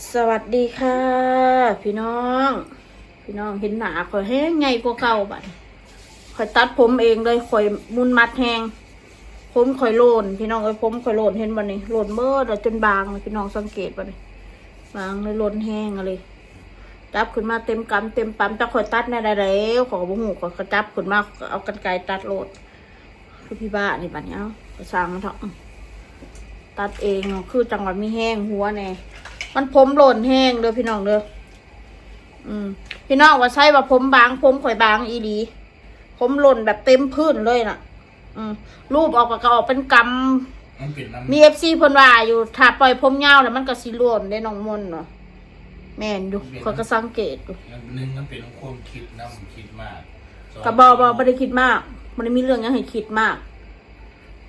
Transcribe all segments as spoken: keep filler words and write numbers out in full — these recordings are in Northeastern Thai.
สวัสดีค่ะ พี่น้อง พี่น้องเห็นหน้าข่อยแฮงใหญ่กว่าเก่าบัดนี้ ข่อยตัดผมเองเลย ข่อยมุนมัดแฮง ผมข่อยโลน พี่น้องเอ้ย ผมข่อยโลน เห็นบ่นี่ โลนเบิดแล้วจนบางเลย พี่น้องสังเกตบ่นี่ บางเลย โลนแฮงเลย จับขึ้นมาเต็มกำเต็มปำ แต่ข่อยตัดแนวใดแล้ว ข่อยก็บ่ฮู้ ข่อยก็จับขึ้นมา เอากรรไกรตัดโลด คือพี่บ้านี่บัดนี้ เอ้า ก็ช่างมันเถาะ ตัดเอง คือจังหวะมีแฮงหัวแน่ มันผมโลนแฮงเด้อพี่น้องเด้อ อืม พี่น้องว่าใช่ว่าผมบาง ผมข่อยบางอีหลี ผมโลนแบบเต็มพื้นเลยน่ะ อืม รูปออกก็ออกเป็นกำ มันเป็นน้ำ มี เอฟซี เพิ่นว่าอยู่ ถ้าปล่อยผมยาวแล้วมันก็สิโลนเด้น้องมนต์เนาะ แม่นอยู่ มันเป็น ข้อยก็สังเกตอยู่ หนึ่งมันเป็นความคิดนำ คิดมาก สอง ก็บ่ บ่ บ่ได้คิดมาก บ่ได้มีเรื่องหยังให้คิดมาก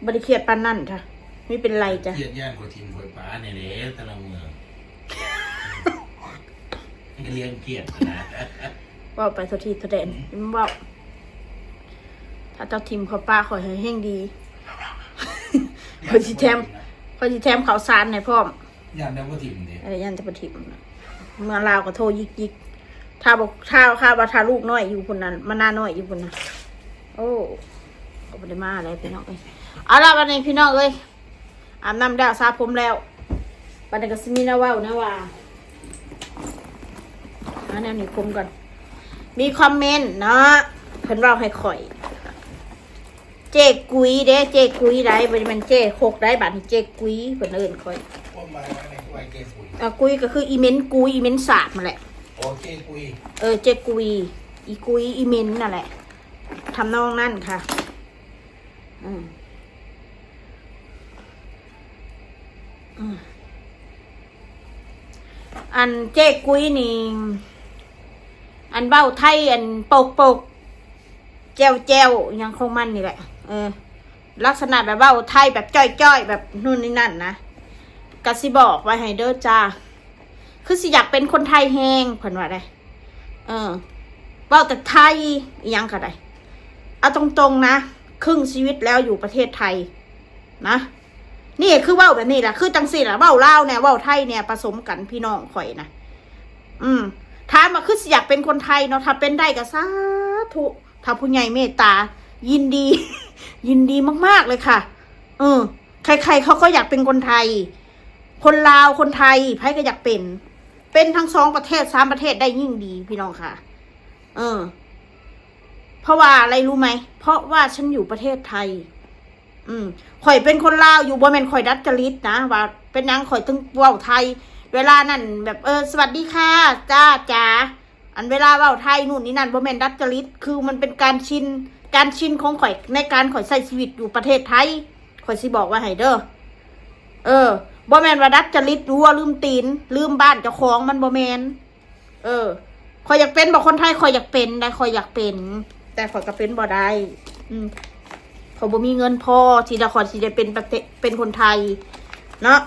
บ่ได้เครียดปานนั้นค่ะ ไม่เป็นไรจ้ะ เครียดย่านข่อยถิ่มข่อยปาเนี่ยแหละ แต่ละมื้อ มันก็เรื่องเครียดนะ เว้าไปเท่าที่เท่าแดน อืม มันเว้า ถ้าเจ้าถิ่มเขาปาข่อยให้แฮงดี ข่อยสิแถม ข่อยสิแถมข้าวสารให้พร้อม ย่านแต่บ่ถิ่มเด้ เออ ย่านแต่บ่ถิ่ม เมือลาวก็โทรยิกยิก ถ้าบอก ถ้า ถ้าว่าถ้าลูกน้อยอยู่พุ่นนั้น มาหน้าน้อยอยู่พุ่นนะ โอ้ ก็บ่ได้มาแล้วพี่น้องเอ้ย เอาละวันนี้พี่น้องเอ้ย อาบน้ำแล้ว สระผมแล้ว บัดนี้ก็สิมีแนวเว้าแนวว่า เอาแนวนี้ผมก่อน มีคอมเมนต์เนาะ เพิ่นเว้าให้ข่อย เจ๊กุยเด้ เจ๊กุยใด บ่แม่นเจ๊คกใด บัดนี้เจ๊กุย เพิ่นเอิ้นข่อย ความหมายว่าในกุยเจ๊กุย อ่ะ กุยก็คืออีเหม็นกุย อีเหม็นสาบนั่นแหละ โอเคกุย เออ เจ๊กุย อีกุย อีเหม็นนั่นแหละ ทำนองนั้นค่ะ อืม อืม อันเจ๊กุยนี่ อันเว้าไทย อันโปกโปก แจวแจว อิหยังของมันนี่แหละ เออ ลักษณะแบบเว้าไทยแบบจ้อยๆ แบบนู่นนี่นั่นนะ กะสิบอกไว้ให้เด้อจ้า คือสิอยากเป็นคนไทยแฮง เพิ่นว่าได้ เออ เว้าแต่ไทย อิหยังก็ได้ เอาตรงๆนะ ครึ่งชีวิตแล้วอยู่ประเทศไทย นะ นี่คือเว้าแบบนี้แหละ คือจังซี่แหละ เว้าลาวเนี่ย เว้าไทยเนี่ย ผสมกันพี่น้องข่อยนะ อืม ถามว่าคือสิอยากเป็นคนไทยเนาะ ถ้าเป็นได้ก็สาธุ ถ้าผู้ใหญ่เมตตา ยินดี ยินดีมากๆเลยค่ะ เออ ใครๆเขาก็อยากเป็นคนไทย คนลาว คนไทย ไผก็อยากเป็น เป็นทั้งสองประเทศ สามประเทศได้ยิ่งดี พี่น้องค่ะ เออ เพราะว่าอะไรรู้ไหม เพราะว่าฉันอยู่ประเทศไทย อืม ข่อยเป็นคนลาวอยู่ บ่แม่นข่อยดัดจริตนะ ว่าเป็นหยังข่อยถึงเว้าไทย เวลานั่นแบบ เออ สวัสดีค่ะ จ้า จ๋า อันเวลาเว้าไทยนู่นนี่นั่น บ่แม่นดัดจริต คือมันเป็นการชิน การชินของข่อยในการข่อยใช้ชีวิตอยู่ประเทศไทย ข่อยสิบอกไว้ให้เด้อ เออ บ่แม่นว่าดัดจริต หัวลืมตีน ลืมบ้านเจ้าของ มันบ่แม่น เออ ข่อยอยากเป็นบ่คนไทย ข่อยอยากเป็นได้ ข่อยอยากเป็น แต่ข่อยก็เป็นบ่ได้ อืม ข่อยบ่มีเงินพอที่จะ ข่อยสิได้เป็นประเทศ เป็นคนไทย เนาะ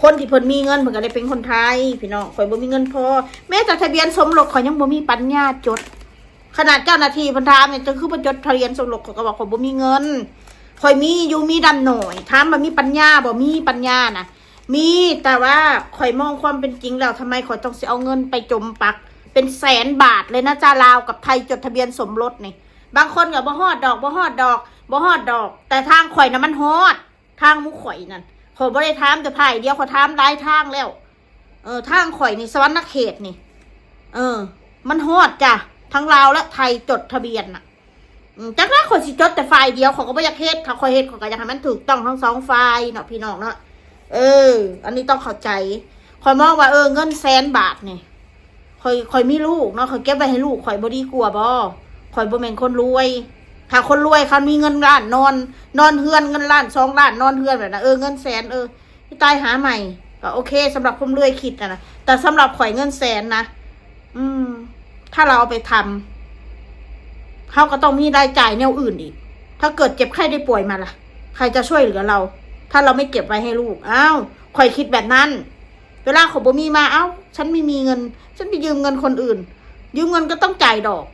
คนที่เพิ่นมีเงินเพิ่นก็ได้เป็นคนไทย พี่น้อง ข่อยบ่มีเงินพอ แม้แต่ทะเบียนสมรสข่อยยังบ่มีปัญญาจด ขนาดเจ้าหน้าที่เพิ่นถามเนี่ย เจ้าคือบ่จดทะเบียนสมรส ข่อยก็บอกข่อยบ่มีเงิน ข่อยมีอยู่ มีดำหน่อย ถามว่ามีปัญญาบ่ มีปัญญานะ มี แต่ว่าข่อยมองความเป็นจริงแล้ว ทำไมข่อยต้องสิเอาเงินไปจมปัก เป็นแสนบาทเลยนะจ้า ลาวกับไทยจดทะเบียนสมรสนี่ บางคนก็บ่ฮอดดอก บ่ฮอดดอก บ่ฮอดดอก แต่ทางข่อยน่ะมันฮอด ทางหมู่ข่อยนั่น ข่อยบ่ได้ถามแต่ฝ่ายเดียว ข่อยถามหลายทางแล้ว เออ ทางข่อยนี่ สะหวันนะเขตนี่ เออ มันฮอดจ้ะ ทั้งลาวและไทยจดทะเบียนน่ะ อืม จักแล้วข่อยสิจดแต่ฝ่ายเดียว ข่อยก็บ่อยากเฮ็ด ถ้าข่อยเฮ็ด ข่อยก็อยากให้มันถูกต้องทั้งสองฝ่ายเนาะพี่น้องเนาะ เออ อันนี้ต้องเข้าใจ ข่อยมองว่า เออ เงินแสนบาทนี่ ข่อย ข่อยมีลูกเนาะ ข่อยเก็บไว้ให้ลูกข่อยบ่ดีกว่าบ่ ข่อยบ่แม่นคนรวย ถ้าคนรวยเขามีเงินล้านนอน นอนเฮือน เงินล้านสองล้านนอนเฮือนแบบนั้น เออ เงินแสน เออ พี่ตายหาใหม่ ก็โอเค สำหรับคนรวยคิดนะนะ แต่สำหรับข่อยเงินแสนนะ อืม ถ้าเราเอาไปทำ เขาก็ต้องมีรายจ่ายแนวอื่นอีก ถ้าเกิดเจ็บไข้ได้ป่วยมาล่ะ ใครจะช่วยเหลือเรา ถ้าเราไม่เก็บไว้ให้ลูก อ้าว ข่อยคิดแบบนั้น เวลาข่อยบ่มีมา เอ้า ฉันไม่มีเงิน ฉันไปยืมเงินคนอื่น ยืมเงินก็ต้องจ่ายดอก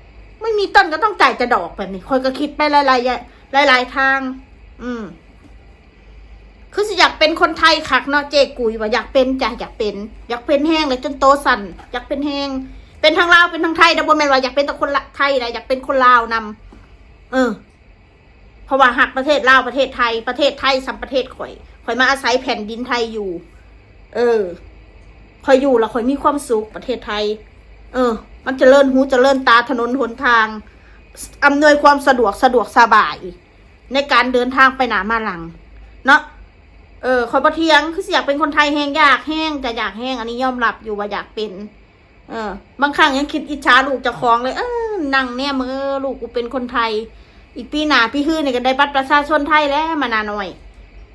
ไม่มีต้นก็ต้องจ่ายแต่ดอกแบบนี้ ข่อยก็คิดไปหลายๆ หลายๆ ทาง อืม คือสิอยากเป็นคนไทยคักเนาะ เจ๊กุยว่าอยากเป็นจ้ะ อยากเป็น อยากเป็นแฮงเลยจนโตสั่น อยากเป็นแฮง เป็นทั้งลาวเป็นทั้งไทยนะ บ่แม่นว่าอยากเป็นแต่คนละไทยนะ อยากเป็นคนลาวนำ เออ เพราะว่าฮักประเทศลาวประเทศไทย ประเทศไทยสำประเทศข่อย ข่อยมาอาศัยแผ่นดินไทยอยู่ เออ ข่อยอยู่แล้วข่อยมีความสุขประเทศไทย เออ มันเจริญหูเจริญตา ถนนหนทาง อำนวยความสะดวก สะดวกสบาย ในการเดินทางไปหน้ามาหลัง เนาะ เออ ข่อยบ่เถียง คือสิอยากเป็นคนไทยแฮง อยากแฮง จะอยากแฮง อันนี้ยอมรับอยู่ว่าอยากเป็น เออ บางครั้งยังคิดอิจฉาลูกเจ้าของเลย เออ นั่งแนม เออ ลูกกูเป็นคนไทย อีกปีหน้าปีฮือนี่ก็ได้บัตรประชาชนไทยแล้ว มานาน้อย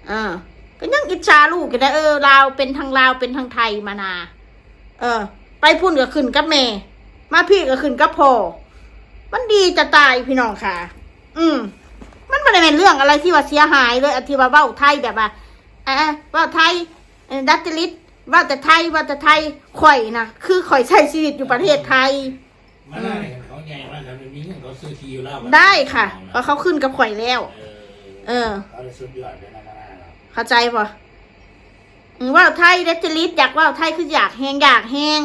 เออ ก็ยังอิจฉาลูกอยู่นะ เออ ลาวเป็นทั้งลาวเป็นทั้งไทย มานา เออ ไปพุ้นก็ขึ้นกับแม่ มาพี้ก็ขึ้นกับพ่อ มันดีจะตายพี่น้องค่ะ อืม มันบ่ได้เป็นเรื่องอะไรที่ว่าเสียหายเลย อันที่ว่าเว้าไทยแบบว่า เออ เว้าไทย เออ ดัดจริต เว้าแต่ไทย เว้าแต่ไทย ข่อยนะ คือข่อยใช้ชีวิตอยู่ประเทศไทย มาได้เขาใหญ่มากครับ มีเงินเขาซื้อที่อยู่ลาว ได้ค่ะ เพราะเขาขึ้นกับข่อยแล้ว เออ เออ เขาเลยสุดยอดเลยนะ มาได้เนาะ เข้าใจปะ อืม เว้าไทยดัดจริต อยากเว้าไทย คืออยากแฮง อยากแฮง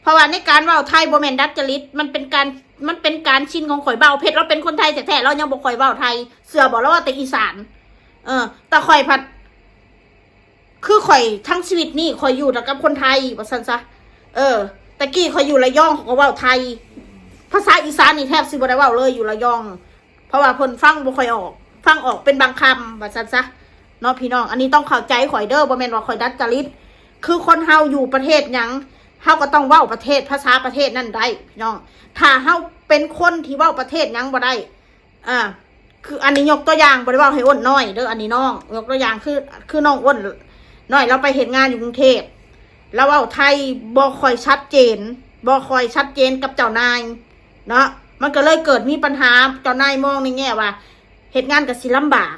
เพราะว่าในการเว้าไทยบ่แม่นดัดจริต มันเป็นการ มันเป็นการชินของข่อย เว้าเพชร เราเป็นคนไทยแท้ๆ เรายังบ่ค่อยเว้าไทย เชื่อบ่ เราเว้าแต่อีสาน เออ แต่ข่อยผัด คือข่อยทั้งชีวิตนี่ข่อยอยู่แต่กับคนไทย ว่าซั่นซะ เออ แต่กี้ข่อยอยู่ระยอง ข่อยก็เว้าไทย ภาษาอีสานนี่แทบสิบ่ได้เว้าเลยอยู่ระยอง เพราะว่าเพิ่นฟังบ่ค่อยออก ฟังออกเป็นบางคำ ว่าซั่นซะ เนาะพี่น้อง อันนี้ต้องเข้าใจข่อยเด้อ บ่แม่นว่าข่อยดัดจริต คือคนเฮาอยู่ประเทศหยัง เฮาก็ต้องเว้าประเทศ ภาษาประเทศนั้นได้พี่น้อง ถ้าเฮาเป็นคนที่เว้าประเทศหยังบ่ได้ อ่า คืออันนี้ยกตัวอย่าง บ่ได้เว้าให้อ้นน้อยเด้อ อันนี้น้อง ยกตัวอย่างคือ คือน้องอ้นน้อย เราไปเฮ็ดงานอยู่กรุงเทพฯ แล้วเว้าไทยบ่ค่อยชัดเจน บ่ค่อยชัดเจนกับเจ้านาย เนาะ มันก็เลยเกิดมีปัญหา เจ้านายมองในแง่ว่า เฮ็ดงานก็สิลำบาก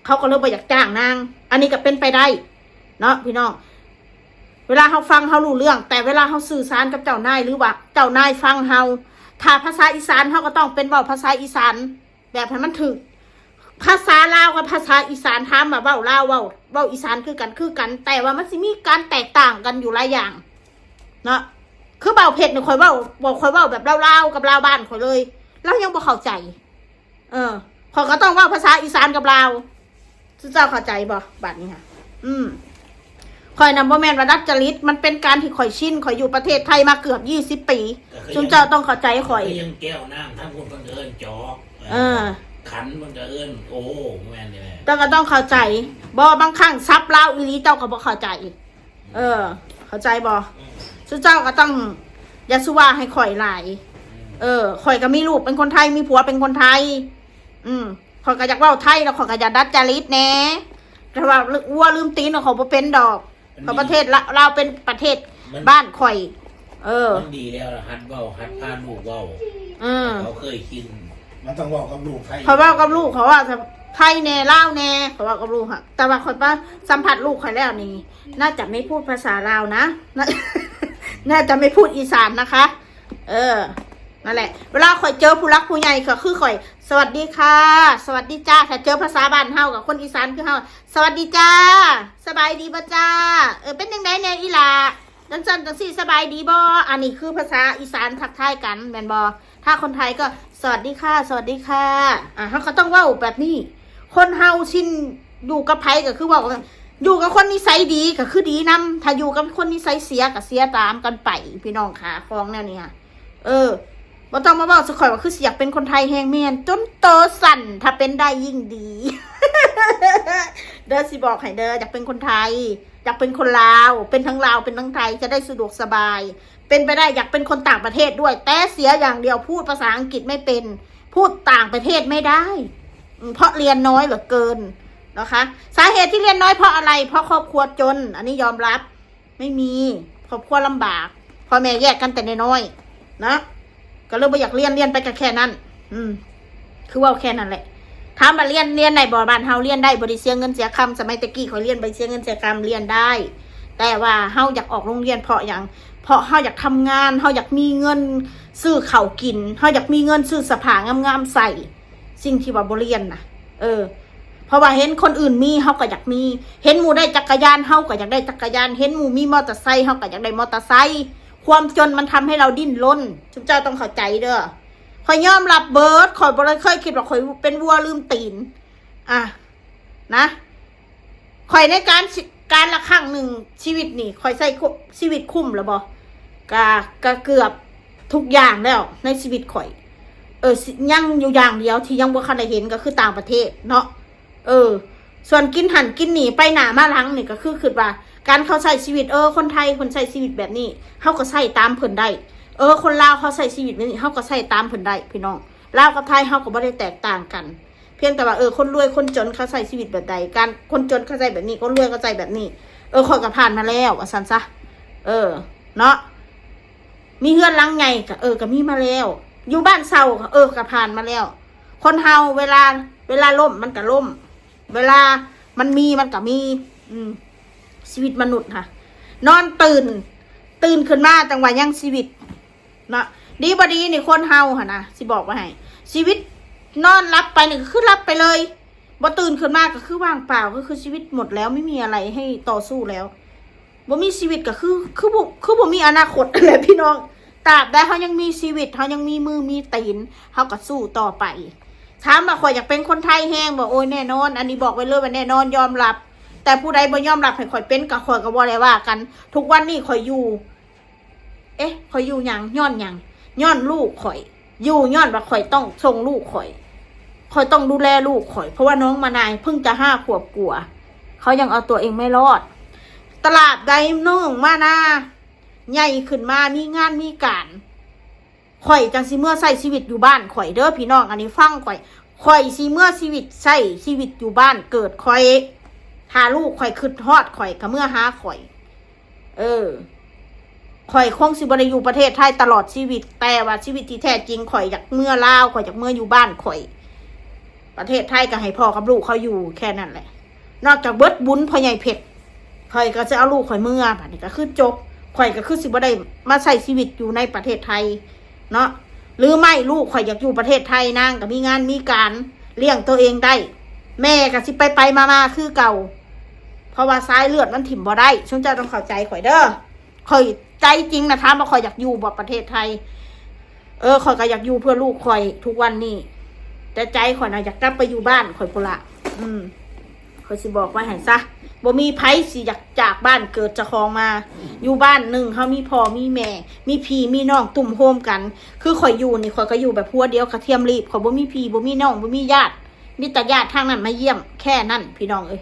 เขาก็เลยบ่อยากจ้างนาง อันนี้ก็เป็นไปได้ เนาะพี่น้อง เวลาเฮาฟังเฮารู้เรื่อง แต่เวลาเฮาสื่อสารกับเจ้านาย หรือว่าเจ้านายฟังเฮา ถ้าภาษาอีสานเฮาก็ต้องเป็นเว้าภาษาอีสาน แบบให้มันถูก ภาษาลาวกับภาษาอีสาน ถามว่าเว้าลาว เว้า เว้าอีสานคือกัน คือกัน แต่ว่ามันสิมีการแตกต่างกันอยู่หลายอย่าง เนาะ คือเบาเพชรนี่ข่อยเว้า บอกข่อยเว้าแบบลาวๆ กับลาวบ้านข่อยเลย ลาวยังบ่เข้าใจ เออ ข่อยก็ต้องเว้าภาษาอีสานกับลาว ซุเจ้าเข้าใจบ่ บัดนี้ค่ะ อืม ข่อยนำบ่แม่นว่าดัดจริต มันเป็นการที่ข่อยชิน ข่อยอยู่ประเทศไทยมาเกือบยี่สิบปี ก็คือ ซุเจ้าต้องเข้าใจข่อย ก็ยังแก้วน้ำ ทั้งคนเพิ่นก็เอิ้นจอก เออ ขันเพิ่นก็เอิ้นโอ แม่นอยู่แล้ว แต่ก็ต้องเข้าใจ บ่ บางครั้งศัพท์ลาวอีหลีเจ้าก็บ่เข้าใจ เออ เข้าใจบ่ อืม ซุเจ้าก็ต้อง อย่าสุว่าให้ข่อยหลาย อืม เออ ข่อยก็มีลูกเป็นคนไทย มีผัวเป็นคนไทย อืม ข่อยก็อยากเว้าไทยแล้ว ข่อยก็อยากดัดจริตแหน่ แต่ว่าวัวลืมตีนน่ะข่อยบ่เป็นดอก มันมี เพราะประเทศละ ลาวเป็นประเทศ มัน บ้านข่อย เออ มันดีแล้วล่ะ หัดเว้า หัดพาลูกเว้า เออ เขาเคยชิน มันต้องเว้ากับลูกไทย ข่อยเว้ากับลูก ข่อยเว้าไทยแหน่ ลาวแหน่ ข่อยเว้ากับลูกค่ะ แต่ว่าข่อยมาสัมผัสลูกข่อยแล้วนี่ น่าจะไม่พูดภาษาลาวนะ น่า น่าจะไม่พูดอีสานนะคะ เออ นั่นแหละ เวลาข่อยเจอผู้หลักผู้ใหญ่ก็คือข่อย สวัสดีค่ะ สวัสดีจ้า ถ้าเจอภาษาบ้านเฮากับคนอีสานคือเฮา สวัสดีจ้า สบายดีบ่จ้า เออ เป็นจั่งใดแหน่อีหล่า จั่งซั่นจั่งซี้ สบายดีบ่ อันนี้คือภาษาอีสานทักทายกัน แม่นบ่ ถ้าคนไทยก็ สวัสดีค่ะ สวัสดีค่ะ อ่ะ เฮาก็ต้องเว้าแบบนี้ คนเฮาชินอยู่กับไผก็คือเว้า อยู่กับคนนิสัยดีก็คือดีนำ ถ้าอยู่กับคนนิสัยเสียก็เสียตามกันไป พี่น้องค่ะ ของแนวนี้ค่ะ เออ บ่ต้องมาเว้าใส่ข่อยว่าคือสิอยากเป็นคนไทยแฮง แม่นจนโตสั่น ถ้าเป็นได้ยิ่งดี เด้อ สิบอกให้เด้อ อยากเป็นคนไทย อยากเป็นคนลาว เป็นทั้งลาว เป็นทั้งไทย จะได้สะดวกสบาย เป็นไปได้อยากเป็นคนต่างประเทศด้วย แต่เสียอย่างเดียว พูดภาษาอังกฤษไม่เป็น พูดต่างประเทศไม่ได้ อืม เพราะเรียนน้อยเหลือเกินนะคะ สาเหตุที่เรียนน้อยเพราะอะไร เพราะครอบครัวจน อันนี้ยอมรับ ไม่มี ครอบครัวลำบาก พ่อแม่แยกกันแต่น้อยๆ นะ ก็เลยบ่อยากเรียน เรียนไปก็แค่นั้น อืม คือเว้าแค่นั้นแหละ ถามว่าเรียน เรียนได้บ่ บ้านเฮาเรียนได้ บ่ได้เสียเงินเสียคำ สมัยแต่กี้ข่อยเรียนบ่ได้เสียเงินเสียคำ เรียนได้ แต่ว่าเฮาอยากออกโรงเรียนเพราะหยัง เพราะเฮาอยากทำงาน เฮาอยากมีเงินซื้อข้าวกิน เฮาอยากมีเงินซื้อเสื้อผ้างามๆใส่ สิ่งที่ว่าบ่เรียนน่ะ เออ เพราะว่าเห็นคนอื่นมี เฮาก็อยากมี เห็นหมู่ได้จักรยาน เฮาก็อยากได้จักรยาน เห็นหมู่มีมอเตอร์ไซค์ เฮาก็อยากได้มอเตอร์ไซค์ ความจนมันทำให้เราดิ้นรน ซุมเจ้าต้องเข้าใจเด้อ ข้อยยอมรับเบิด ข้อยบ่ได้เคยคิดว่าข้อยเป็นวัวลืมตีน อ่ะ นะ ข้อยในการสิ การละครั้งหนึ่งชีวิตนี่ ข้อยใช้คุ ชีวิตคุ้มแล้วบ่ ก็ ก็เกือบทุกอย่างแล้วในชีวิตข้อย เออ สิ ยังอยู่อย่างเดียวที่ยังบ่คันได้เห็นก็คือต่างประเทศเนาะ เออ ส่วนกินหั้นกินนี่ไปหน้ามาหลังนี่ก็คือคิดว่า การเขาใช้ชีวิต เออ คนไทยเพิ่นใช้ชีวิตแบบนี้ เฮาก็ใช้ตามเพิ่นได้ เออ คนลาวเขาใช้ชีวิตแบบนี้ เฮาก็ใช้ตามเพิ่นได้ พี่น้อง ลาวกับไทยเฮาก็บ่ได้แตกต่างกัน เพียงแต่ว่า เออ คนรวยคนจนเขาใช้ชีวิตแบบใด การ คนจนเขาใช้แบบนี้ คนรวยเขาใช้แบบนี้ เออ ข้อยก็ผ่านมาแล้ว ว่าซั่นซะ เออ เนาะ มีเฮือนหลังใหญ่ก็ เออ ก็มีมาแล้ว อยู่บ้านเช่าก็ เออ ก็ผ่านมาแล้ว คนเฮาเวลา เวลาล้มมันก็ล้ม เวลามันมีมันก็มี อืม ชีวิตมนุษย์ค่ะ นอนตื่น ตื่นขึ้นมาจั่งว่ายังชีวิต เนาะ ดีบ่ดีนี่คนเฮาหั่นนะ สิบอกไว้ให้ ชีวิตนอนหลับไปนี่ก็คือหลับไปเลย บ่ตื่นขึ้นมาก็คือว่างเปล่า ก็คือชีวิตหมดแล้ว ไม่มีอะไรให้ต่อสู้แล้ว บ่มีชีวิตก็คือ คือบ่ คือบ่มีอนาคตแหละพี่น้อง ตราบใดเฮายังมีชีวิต เฮายังมีมือมีตีน เฮาก็สู้ต่อไป ถามว่าข้อยอยากเป็นคนไทยแฮงบ่ โอ้ย แน่นอน อันนี้บอกไว้เลยว่าแน่นอน ยอมรับ แต่ผู้ใดบ่ยอมรับให้ข้อยเป็นก็ ข้อยก็บ่ได้ว่ากัน ทุกวันนี้ข้อยอยู่ เอ๊ะ ข้อยอยู่หยัง ย้อนหยัง ย้อนลูกข้อย อยู่ย้อนว่าข้อยต้องส่งลูกข้อย ข้อยต้องดูแลลูกข้อย เพราะว่าน้องมานายเพิ่งจะห้าขวบกว่า เขายังเอาตัวเองไม่รอด ตราบใดน้องมานาใหญ่ขึ้นมามีงานมีการ ข้อยจั่งสิเมือใช้ชีวิตอยู่บ้านข้อยเด้อพี่น้อง อันนี้ฟังข้อย ข้อยสิเมือชีวิตใช้ชีวิตอยู่บ้านเกิดข้อย ถ้าลูกข้อยคิดฮอดข้อยก็เมือหาข้อย เออ ข้อยคงสิบ่ได้อยู่ประเทศไทยตลอดชีวิต แต่ว่าชีวิตที่แท้จริงข้อยอยากเมือลาว ข้อยอยากเมืออยู่บ้านข้อย ประเทศไทยก็ให้พ่อกับลูกเขาอยู่แค่นั้นแหละ นอกจากเบิดบุญพ่อใหญ่เพชร ข้อยก็จะเอาลูกข้อยเมือ บัดนี้ก็คือจบ ข้อยก็คือสิบ่ได้มาใช้ชีวิตอยู่ในประเทศไทยเนาะ หรือไม่ลูกข้อยอยากอยู่ประเทศไทย นางก็มีงานมีการเลี้ยงตัวเองได้ แม่ก็สิไปไปมามาคือเก่า เพราะว่าสายเลือดมันถิ่มบ่ได้ ซุมเจ้าต้องเข้าใจข้อยเด้อ ข้อยใจจริงนะ ถามว่าข้อยอยากอยู่บ่ประเทศไทย เออ ข้อยก็อยากอยู่เพื่อลูกข้อยทุกวันนี้ แต่ใจข้อยนะอยากกลับไปอยู่บ้านข้อยพุ้นละ อืม ข้อยสิบอกไว้ให้ซะ บ่มีไผสิอยากจากบ้านเกิดเจ้าของมา อยู่บ้านหนึ่งเฮามีพ่อมีแม่ มีพี่มีน้องตุ้มโฮมกัน คือข้อยอยู่นี่ข้อยก็อยู่แบบผัวเดียวกระเทียมลีบ ข้อยบ่มีพี่บ่มีน้องบ่มีญาติ มีแต่ญาติทางนั้นมาเยี่ยม แค่นั้นพี่น้องเอ้ย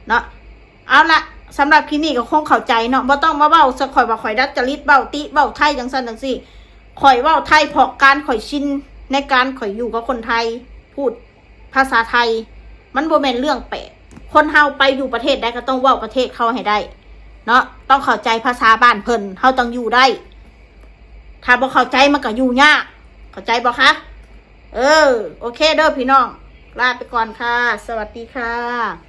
เนาะ เอาละ สำหรับคลิปนี้ก็คงเข้าใจเนาะ บ่ต้องมาเว้าซะข้อยว่าข้อยดัดจริต เว้าติ เว้าไทยจั่งซั่นจั่งซี้ ข้อยเว้าไทยเพราะการข้อยชินในการข้อยอยู่กับคนไทย พูดภาษาไทย มันบ่แม่นเรื่องแปลก คนเฮาไปอยู่ประเทศใดก็ต้องเว้าประเทศเขาให้ได้เนาะ ต้องเข้าใจภาษาบ้านเพิ่น เฮาต้องอยู่ได้ ถ้าบ่เข้าใจมันก็อยู่ยาก เข้าใจบ่คะ เออ โอเคเด้อพี่น้อง ลาไปก่อนค่ะ สวัสดีค่ะ